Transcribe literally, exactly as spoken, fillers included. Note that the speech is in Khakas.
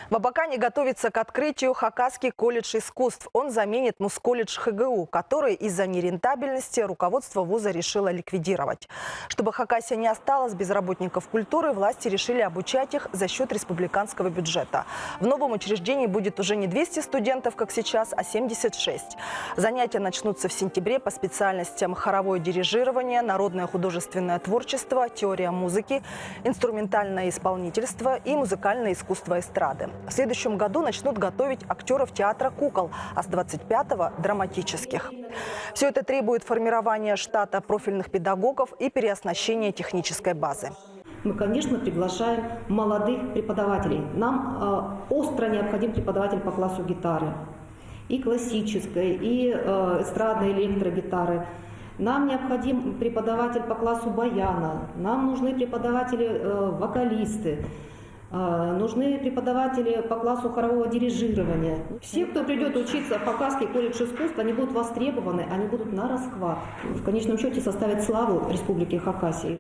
В Абакане готовится к открытию Хакасский колледж искусств. Он заменит Мусколледж Х Г У, который из-за нерентабельности руководство вуза решило ликвидировать. Чтобы Хакасия не осталась без работников культуры, власти решили обучать их за счёт республиканского бюджета. В новом учреждении будет уже не двести студентов, как сейчас, а семьдесят шесть. Занятия начнутся в сентябре по специальностям хоровое дирижирование, народное художественное творчество, теория музыки, инструментальное исполнительство и музыкальное искусство эстрады. В следующем году начнут готовить актёров театра кукол, а с двадцать пятого — драматических. Всё это требует формирования штата профильных педагогов и переоснащения технической базы. Мы, конечно, приглашаем молодых преподавателей. Нам, э, остро необходим преподаватель по классу гитары. И классической, и, э, эстрадной электрогитары. Нам необходим преподаватель по классу баяна. Нам нужны преподаватели, э, вокалисты. Э, нужны преподаватели по классу хорового дирижирования. Все, кто придёт учиться в Хакасский колледж искусств, они будут востребованы, они будут на расхват. В конечном счёте составят славу Республики Хакасии.